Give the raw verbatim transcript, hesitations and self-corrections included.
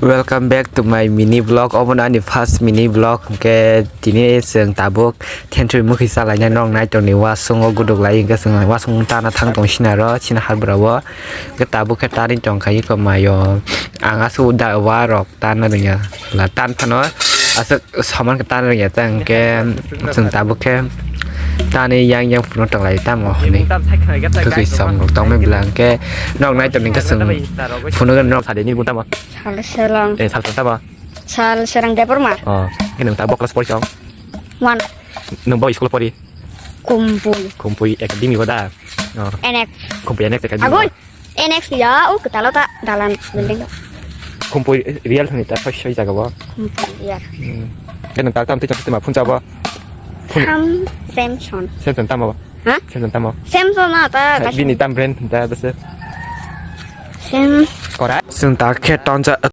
Welcome back to my mini vlog. Obo no ani first mini vlog. Hwnkhe tini chwng tabuk thenthwi mukhi chalaina nok nai tongni wasung o guduk lai hwnkhe chwng wasung tana thang tong sinaro sini harbura o. Hwnkhe tabuk khe tani tong khai eko mayo. Ang asuk da wa rok tana rwngya. La tan phano asuk saman khe tana rwngya ta hwnkhe chwng tabuk khe tani yang yang phunuk tong lai tamo hwnwi. Kwkhwi som rok tong mani bwla hwnkhe nok nai tongni hwnkhe chwng phunuk nok. Sade ni bung tamo? Sal Serang. Eh, sal tamo? Sal Serang Debbarma. Oh, hwnkhe nwng ta bo class pori chong? One. Nwng bo school pori? Kumpui. Kumpui Academy bo da? Oh. N X. Kumpui N X Academy. Agoi. N X ya, o kwtalo ta dalan building. Kumpui real thani ta soi soi jaga bo. Kumpui real. Hmm. Hwnkhe nwng ta tam twi chong twi ma phun cha bo? Phun. Sam Samson. Samson tamo bo? Ha? Samson tamo? Samson na ta. Bini tam brand da da se. Sam. Kora. Chwng ta khe tonja